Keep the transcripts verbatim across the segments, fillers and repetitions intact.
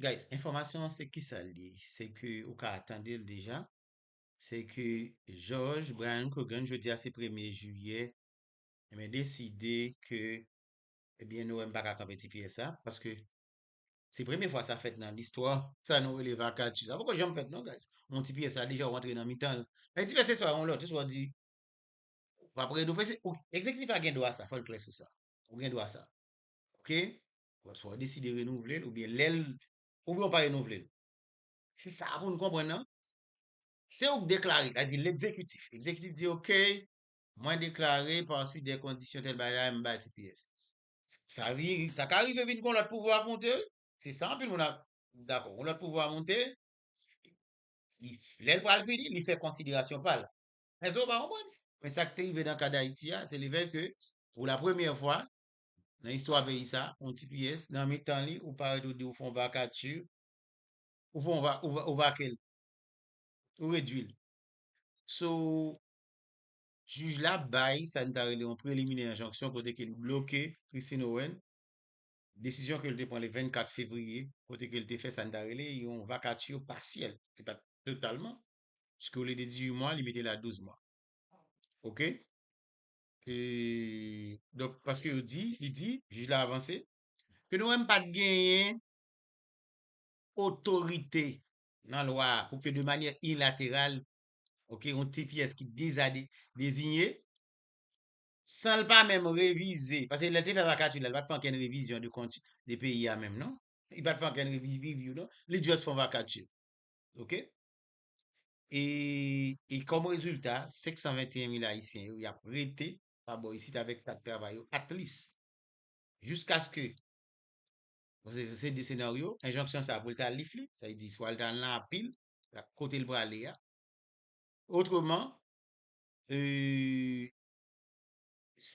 Guys, enfòmasyon an se kisa l ye? Se ke ou ka tande l deja. Se ke George Brian Cogan, jodi a se premye jiyè, ebyen, deside ke, ebyen, nou wè m pa ka kanpe T P S la, paske se premye fwa sa fèt nan listwa, sa nou rele vakati. Sa poko janm fèt non, guys. Yon T P S la deja w antre nan mitan l. Men T P S se swa yon lòt, se swa w di, w ap renouvle, se, ou, egzekitif la gen dwa sa, fò l klè sou sa. Ou gen dwa sa. Oke? Swa w deside renouvle l, oubyen lè l, oubyen w pa renouvle l. Se sa pou n konprann nan. Se ou k deklare, sa di legzekitif. Egzekitif di, oke, mwen deklare, pa suit de kondisyon tèl bagay, m bay T P S. Sa vin, sa ka rive vin gon lòt pouvwa monte, wi. Se sa anpil moun ap dakò. Gon lòt pouvwa monte, li, lè l pral fini, li fè konsiderasyon pa l. Èske w pa konprann? Men sa k te rive nan ka Dayiti a, se lefètke, pou la premyè fwa, nan istwa peyi sa, yon T P S, nan mitan li, ou parèt ou di ou fè yon vakati, ou fè yon va, ou va, ou vake l, ou redwi l. So, jij la bay, sa n ta rele yon preliminè enjonksyon, kote ke l bloke Christine Owen, desizyon ke l te pran le vennkat fevriye, kote ke l te fè sa n ta rele yon vakati pasyèl, e pa totalman, paske olye de dizuit mwa, li mete l a douz mwa. Oke? E, donk, paske yo di, li di, jij la avanse, ke nou menm pa t genyen otorite nan lwa a pou ke de manyè inilateral, oke, yon T P S ki deja de, deziye, san l pa menm revize, paske lè l te fè vakati la, li pa t fè ankenn revizyon de kont, de peyi a menm, non? Li pa t fè ankenn revi, review, non? Li just fè yon vakati. Oke? E, e kòm rezilta, senk san venteyen mil Ayisyen yo, y ap rete pa bò isit avèk kat travay yo, at least, jiskaske, se, se de senaryo, enjonksyon sa pou l ta lif li, sa vle di swa l ta nan apil, kote l prale a. Otreman, e,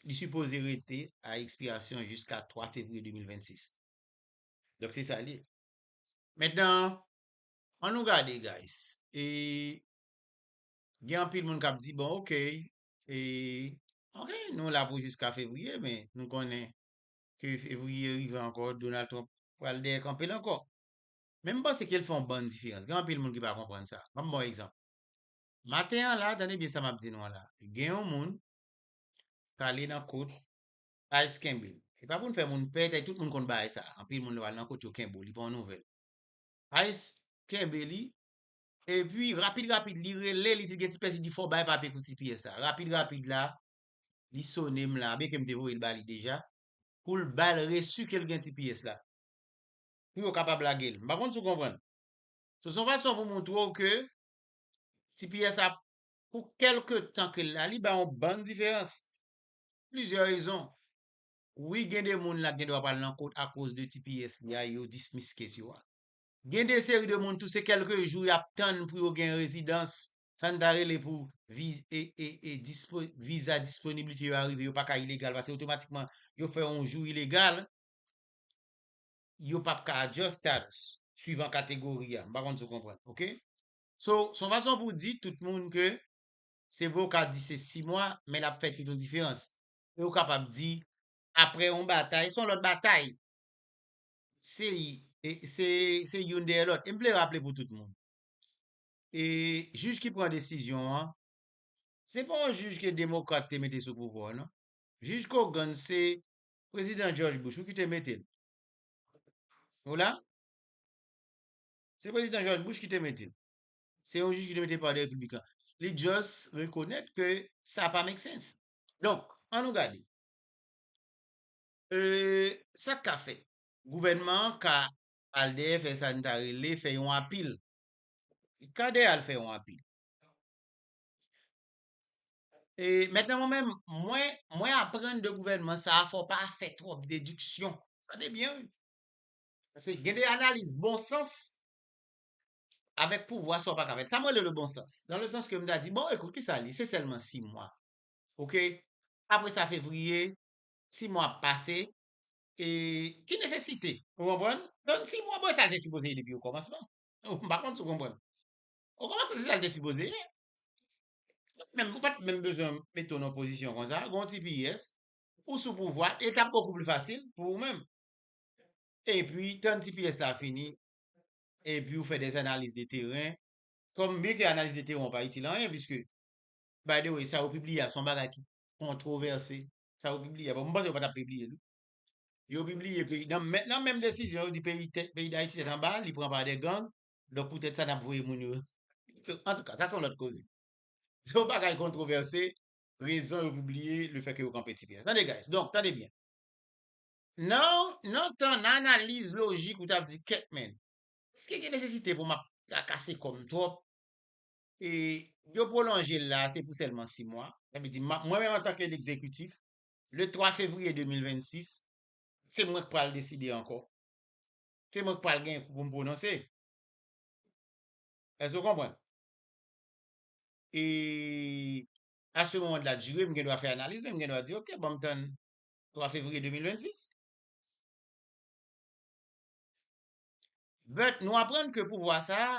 li sipoze rete a ekspirasyon jiska twa fevriye de mil vennsis. Donk, se sa l ye. Mentnan, ann nou gade, guys. E gen anpil moun k ap di, bon, oke, e, oke, nou la pou jiska fevriye, men nou konnen ke fevriye rive ankò, Donald Trump pral dèyè kanpe l ankò. Men m panse ke l fè yon bann diferans. Gen anpil moun ki pa konprann sa. Ban m ba w egzanp. Maten an la, tande byen sa m ap di nou an la. Gen yon moun k ale nan kot Ice kenbe l. E pa pou n fè moun pè, tèt tout moun konn bagay sa. Anpil moun yo al nan kot yo kenbe w, li pa yon nouvèl. Ice kenbe li, epi rapid, rapid, li rele, li di gen T P S, li di fò w bay papye pou T P S la. Rapid, rapid la, li sone m la, byen ke m te voye l ba li deja, pou l ba l resi ke l gen T P S la. Pou yo kapab lage l. M pa konn si w konprann. So, se yon fason pou montre w ke T P S ap, pou kèlke tan ke l la, li bay yon bann diferans. Plizyè rezon. Wi, gen de moun la gen dwa pral nan kot akoz de T P S li a, yo dismiss case yo a. Gen de seri de moun tou, se kèlke jou y ap tann pou yo gen rezidans, sa n ta rele pou viz, e, e, e, dispo, viza disponiblite yo a rive, yo pa ka ilegal, paske otomatikman, yo fè yon jou ilegal, yo p ap ka adjust status, suivan kategori a. M pa konn si w konprann, oke? So, se yon fason pou di tout moun ke se vre w ka di se sis mwa, men l ap fè tout yon diferans. E w kapab di, apre yon batay, se yon lòt batay. Se, e, se, se youn dèyè lòt. E m vle raple pou tout moun. E jij ki pran desizyon an, se pa yon jij ke demokrat te mete sou pouvwa, non. Jij Cogan, se prezidan George Bush, wi, ki te mete l. Ou la? Se prezidan George Bush ki te mete l. Se yon jij ki te mete pa de repiblikan. Li just rekonèt ke sa pa make sense. Donk, ann nou gade. E, sa k ka fèt? Gouvènman an ka al dèyè fè sa n ta rele fè yon apil. Li ka dèyè al fè yon apil. E mentnan, mwen menm, mwen, mwen aprann de gouvènman sa a, fò w pa fè twòp dediksyon. Tande byen, wi. Paske gen de analiz bon sans avèk pouvwa sa w pa ka fè. Sa m rele le bon sans. Dans le sens ke m ta di, bon, ekout, kisa li? Se sèlman sis mwa. Oke? Apre sa, fevriye, sis mwa ap pase. E ki nesesite? Ou konprann? Donk, sis mwa, bon, sa l te sipoze ye depi okòmansman. M pa konn si w konprann. Okòmansman, se sa l te sipoze ye. Menm, ou pa t menm bezwen mete w nan pozisyon konsa. Gon T P S, ou sou pouvwa, e t ap bokou pli fasil pou ou menm. Epi, tann T P S la fini, epi w fè des analyses de terrain, kòm byen ke analiz de teren w pa itil anyen, piske, by the way, sa yo pibliye a, se yon bagay ki kontwovèse. Sa yo pibliye a, bon, mwen panse yo pa t ap pibliye l wi. Yo pibliye ke nan men, nan menm desizyon, yo di peyi, tè- peyi Dayiti tèt anba, li pran pa de gang, donk poutèt sa n ap voye moun yo. So, antouka, sa se yon lòt koze. Se yon bagay kontwovèse, rezon yo pibliye, le fè ke yo kanpe T P S. Tande, guys, donk, tande byen. Nan, nan tan, nan analiz lojik, ou t ap di, kèt, men, èske gen nesesite pou m ap trakase kò m twòp? E yo pwolonje l la, se pou sèlman sis mwa. Sa vle di, mwen menm, antanke egzekitif, le twa fevriye de mil vennsis, se mwen k pral deside ankò. Se mwen k pral gen pou m pwononse. Èske w konprann? E à ce moment de la durée, m gen dwa fè analiz, men m gen dwa di, ok, ban m tann twa fevriye de mil vennsis. But, nou aprann ke pouvwa sa a,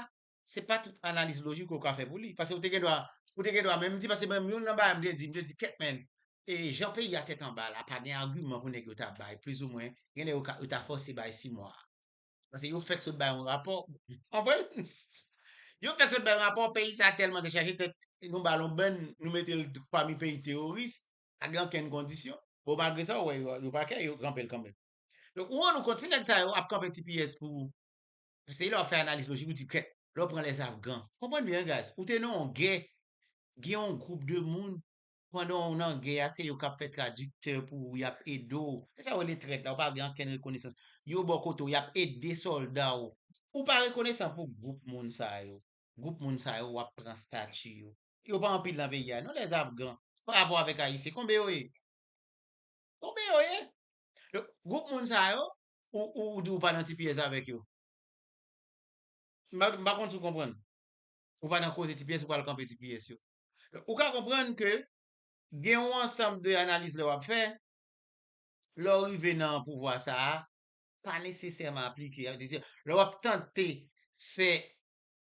se pa tout analiz lojik ou ka fè pou li. Paske ou te gen dwa, ou te gen dwa menm di, paske menm youn nan bagay m te di, m te di, kèt, men, e jan peyi a tèt anba la, pa gen agiman pou nèg yo ta bay, plizoumwen, gen lè yo ka, yo ta fòse bay sis mwa. Paske yo fèk sot bay yon rapò. Konprann? Yo fèk sot bay yon rapò, peyi sa tèlman dechaje, tèt nou ba l yon bèn, nou mete l pami peyi teworis, pa gen okenn kondisyon. Bon, malgre sa, ou wè, yo, yo pa kè, yo kanpe l kanmenm. Donk, ou rann ou kont, si nèg sa yo ap kanpe T P S pou, se lè w ap fè analiz lojik, ou di, kèt, lè w pran lèzafgan. Konprann byen, guys, ou te nan yon gè, gen yon gwoup de moun, pandan w nan gè a, se yo k ap fè tradiktè pou ou, y ap ede w. Se sa yo rele trèt la, ou pa gen okenn rekonesans. Yo bò kote w, y ap ede sòlda w. Ou pa rekonesan pou gwoup moun sa yo. Gwoup moun sa yo, w ap pran stati yo. Yo pa anpil nan peyi a, non, lèzafgan. Pa rapò avèk Ayisyen, konbyen yo ye? Konbyen yo ye? Donk, gwoup moun sa yo, ou, ou, ou di ou pa nan T P S avèk yo. M pa, m pa konn si w konprann. Ou pa nan koze T P S, ou pral kanpe T P S yo. Ou ka konprann ke gen yon ansanm de analiz lè w ap fè, lè w rive nan pouvwa sa a, pa nesesèman aplike. Sa vle di, lè w ap tante fè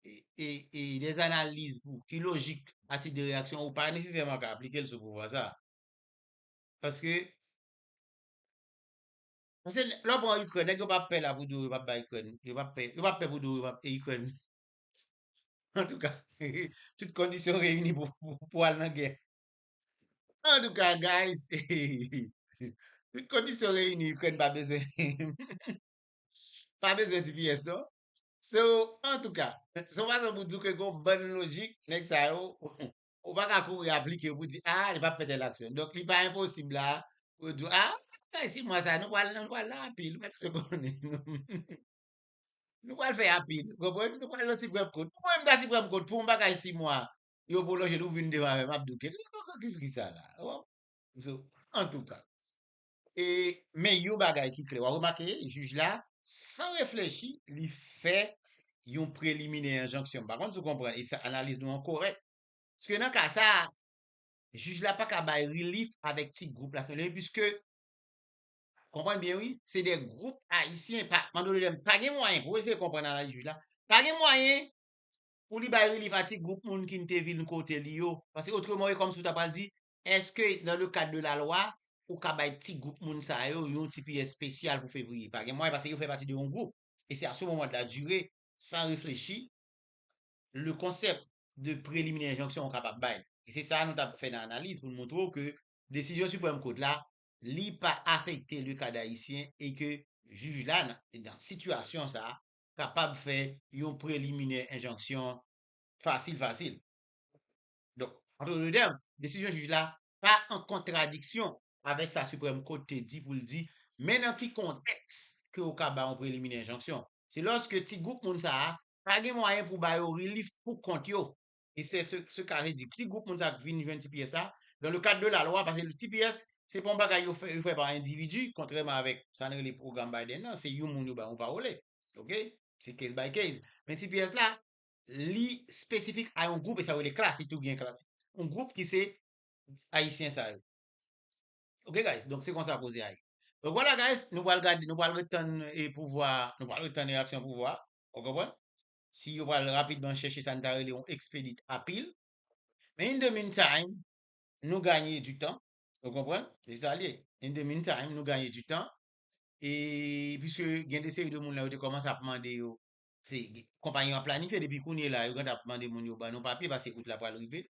e, e, e des analiz pou, ki lojik, a tit de reyaksyon, ou pa nesesèman ka aplike l sou pouvwa sa a. Paske, paske lè w pran Ikrèn, nèg yo pa pè la pou di w yo p ap bay Ikrèn. Yo pa pè, yo pa pè pou di w yo p ap Ikrèn. Antouka, tout kondisyon reyini pou, pou, pou al nan gè. Antouka, guys, tout kondisyon reyini, Ikrèn pa bezwen, pa bezwen T P S, non? So, antouka, se yon fason pou di w ke gon bann lojik, nèg sa yo, ou pa ka kouri aplike yo pou di, a, li p ap fè tèl aksyon. Donk, li pa enposib la, pou di, a, bagay sis mwa sa, nou pral, nou pral nan anpil, ou pa bezwen konnen, nou, nou pral fè anpil, ou konprann? Nou pral nan Siprèm Kot. Ou menm nan Siprèm Kot, pou yon bagay sis mwa, yo pwolonje l, ou vin devan avè m, ap di w, kèt, ki, ki sa la? So, antouka. E, men yon bagay ki klè, w ap remake, jij la, san reflechi, li fè yon preliminè enjonksyon. M pa konn si w konprann, e sa, analiz nou an kòrèk. Paske nan ka sa a, jij la pa ka bay rilif avèk ti gwoup la, se vle, piske, konprann byen, wi, se de gwoup ayisyen, pa, mande w de, pa gen mwayen, pou eseye konprann analiz jij la, pa gen mwayen pou li bay rilif a ti gwoup moun ki n te vin kote li yo. Paske otreman, e kòmsi w ta pral di, èske dans le cadre de la loi, ou ka bay ti gwoup moun sa yo yon T P S espesyal pou fevriye? Pa gen mwayen, paske yo fè pati de yon gwoup. E se à ce moment de la durée, sans réfléchir, le concept de preliminè enjonksyon ou kapab bay. E se sa nou t ap fè nan analiz pou n montre w ke desizyon Siprèm Kot la, li pa afekte le ka ayisyen e ke jij la, nan, nan sitiyasyon sa a, kapab fè yon preliminè enjonksyon fasil, fasil. Donk, entre deux termes, desizyon jij la pa an kontradiksyon avèk sa Siprèm Kot te di pou l di, men nan ki kontèks ke ou ka ba yon preliminè enjonksyon. Se lòske ti gwoup moun sa a, pa gen mwayen pou ba yo rilif pou kont yo. E se se, se ka vle di, ti gwoup moun sa k vin jwenn T P S la, dans le cadre de la loi, paske T P S, se pa yon bagay yo fè, yo fè pa endividi, kontrèman avèk sa n rele pwogram Biden nan, se yon moun yo ba yon pawole. Oke? Se case by case. Men T P S la, li espesifik a yon gwoup, e sa yo rele klas, li tou gen klas. Yon gwoup ki se ayisyen sa yo. Oke, guys? Donk, se konsa koze a ye. Donk, vwala, guys, nou pral gade, nou pral ret tann, e, pouvwa, nou pral ret tann reyaksyon pouvwa. Ou konprann? Si yo pral rapidman chèche sa n ta rele yon expedit appeal. Men in the meantime, nou ganye du tan. Ou konprann? Se sa l ye. In the meantime, nou ganye du tan. E piske gen de seri de moun la, yo te kòmanse ap mande yo, se konpayi an planifye depi kounye la, yo gentan ap mande moun yo ban nou papye paske out la pral rive.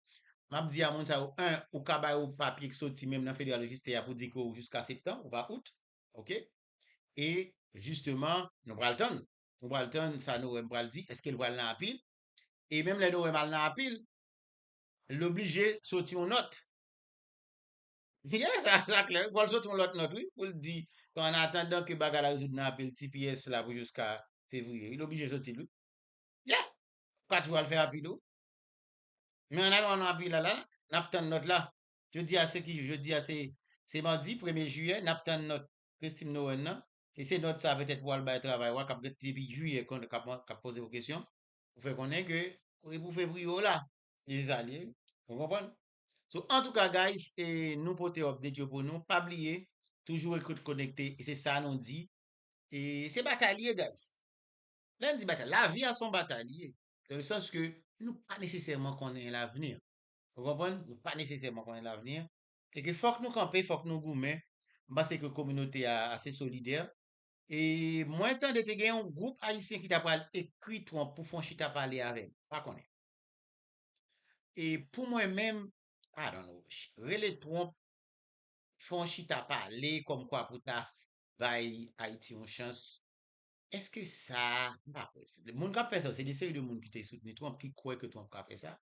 M ap di a moun sa yo, en, ou ka ba yo papye ki soti menm nan Federal Register a pou di ke w jiska septanm, ou pa out. Oke? E jisteman, nou pral tann. Nou pral tann sa Norem pral di. Èske l pral nan apil? E menm lè Norem al nan apil, l oblije soti yon nòt. Yeah, sa, sa klè. Pral soti yon lòt nòt, wi, pou l di, an atandan ke bagay la rezoud nan apil, T P S la pou jiska fevriye. L oblije soti l, wi. Yeah. Ou ka toujou al fè apil ou. Men an alan an apil la, la, n ap tann nòt la. Jodi a se ki jou? Jodi a se, se madi, premye jiyè, n ap tann nòt Christine Noël nan. E se nòt sa petèt pou al bay travay wa k ap ret depi jiyè konn k ap, k ap poze w kesyon. Pou fè konnen ke e pou fevriye w la. E se sa l ye. Ou konprann? So, antouka, guys, e nou pote update yo pou nou. Pa bliye, toujou ret konekte. E se sa nou di. E se batay li ye, guys. Lè n di batay, lavi a se yon batay li ye. Dans le sens ke nou pa nesesèman konnen lavni. Ou konprann? Nou pa nesesèman konnen lavni. E ke fòk nou kanpe, fòk nou goumen. M panse ke kominote a ase solidè. E mwen tande te gen yon gwoup ayisyen ki ta pral ekri Trump pou fè yon chita pale avè l. Pa konnen. E pou mwen menm, I don't know, rele Trump, fè yon chita pale kòmkwa pou ta bay Ayiti yon chans. Èske sa, m pa kwè. Moun k ap fè sa, se de seri de moun ki te soutni Trump, ki kwè ke Trump ka fè sa.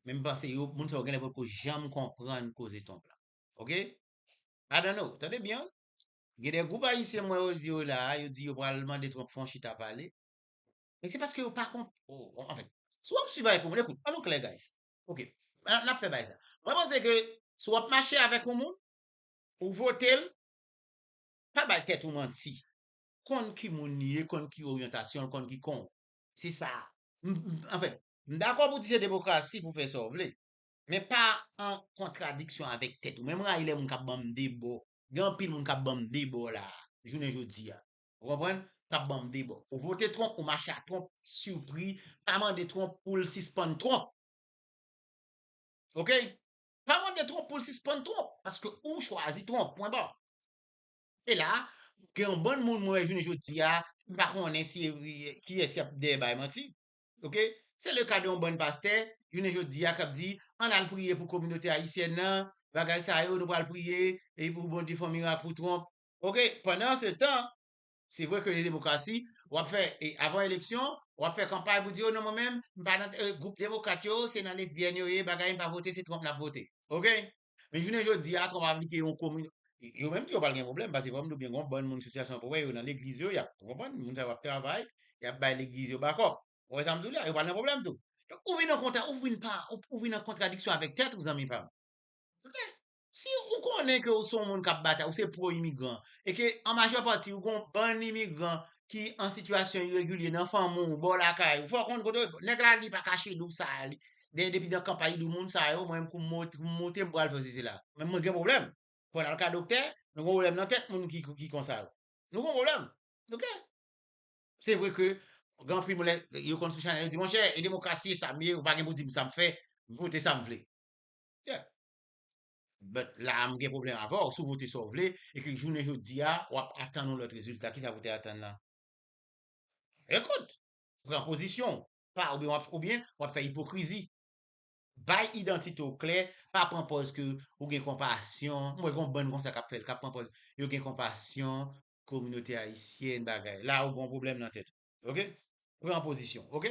Men m panse yo, moun sa yo genlè poko janm konprann koze Trump la. Oke? I don't know. Tande byen. Gen de gwoup ayisyen mwen yo di yo la, yo di yo pral mande Trump fè yon chita pale. Men se paske yo pa konp-, oh, anfen, si w ap swiv avèk yon moun, ekout, ann nou klè, guys. Oke, n ap fè bagay sa. Mwen panse ke si w ap mache avèk yon moun, ou vote l, pa bay tèt ou manti. Konn ki moun li ye, konn ki oryantasyon l, konn ki kon. Se sa. M, m, anfèt, m dakò pou di se demokrasi pou fè sa w vle. Men pa an kontradiksyon avèk tèt ou. Men m rayi lè moun k ap ban m debò. Gen anpil moun k ap ban m debò la, jounen jodi a. Ou konprann? K ap ban m debò. Ou vote Trump, ou mache a Trump, sipri, pa mande Trump pou l sispann Trump. Oke? Pa mande Trump pou l sispann Trump, paske ou chwazi Trump, pwen ba. E la, gen yon bann moun mwen wè jounen jodi a, m pa konnen si, kiyès y ap dèyè bay manti. Oke? Se le ka de yon bann pastè, jounen jodi a, k ap di, ann al priye pou kominote ayisyèn nan, bagay sa yo, nou pral priye, e pou Bondye fè yon mirak pou Trump. Oke? Pandan se tan, se vre ke se demokrasi, w ap fè, e avan eleksyon, w ap fè kanpay pou di, "Oh non, mwen menm, m pa nan, e, gwoup demokrat yo, se nan lesbyèn yo ye, bagay, m pa vote, se Trump n ap vote." Oke? Men jounen jodi a, Trump aplike yon komin-, yo menm tou yo pral gen pwoblèm, paske fò m di w byen, gen yon bann moun sitiyasyon pwè yo nan legliz yo, y ap, ou konprann, moun sa yo ap travay, y ap bay legliz yo bakòp. Ou wè sa m di w la, yo pral nan pwoblèm tou. Donk, ou vin an kontra-, ou vin pa, ou, ou vin an kontradiksyon avèk tèt ou, zanmi pa m. Oke? Si ou konnen ke ou se yon moun k ap batay, ou se pwo imigran, e ke an majè pati ou gen yon bann imigran ki an sitiyasyon iregilye nan fanmi w, bò lakay ou, fò w konn kote w ye. Nèg la, li pa kache di w sa, li, de-, depi nan kanpay, li di w, "Moun sa yo, mwen menm kou m mo-, kou m moute, m pral fè sesi la." Men mwen gen pwoblèm. Fò n al ka doktè, nou gen pwoblèm nan tèt moun ki, ki konsa yo. Nou gen pwoblèm. Oke? Se vre ke gen anpil moun lè yo konn sou chanèl, yo di, "Monchè, e demokrasi, e sa m ye, ou pa gen pou di m sa m fè, vote sa m vle." Yeah. But la, m gen pwoblèm avè w, si w vote sa w vle, e ke jounen jodi a, w ap atann yon lòt rezilta, kisa w te atann la? Ekout, pran pozisyon w, pa, oubyen w ap, oubyen w ap fè ipokrizi. Bay idantite w klè, pa pran pòz ke ou gen konpasyon. Mwen, gen yon bann konsa k ap fè l, k ap pran pòz yo gen konpasyon, kominote ayisyèn, bagay. La, ou gen yon pwoblèm nan tèt ou. Oke? Pran pozisyon, oke?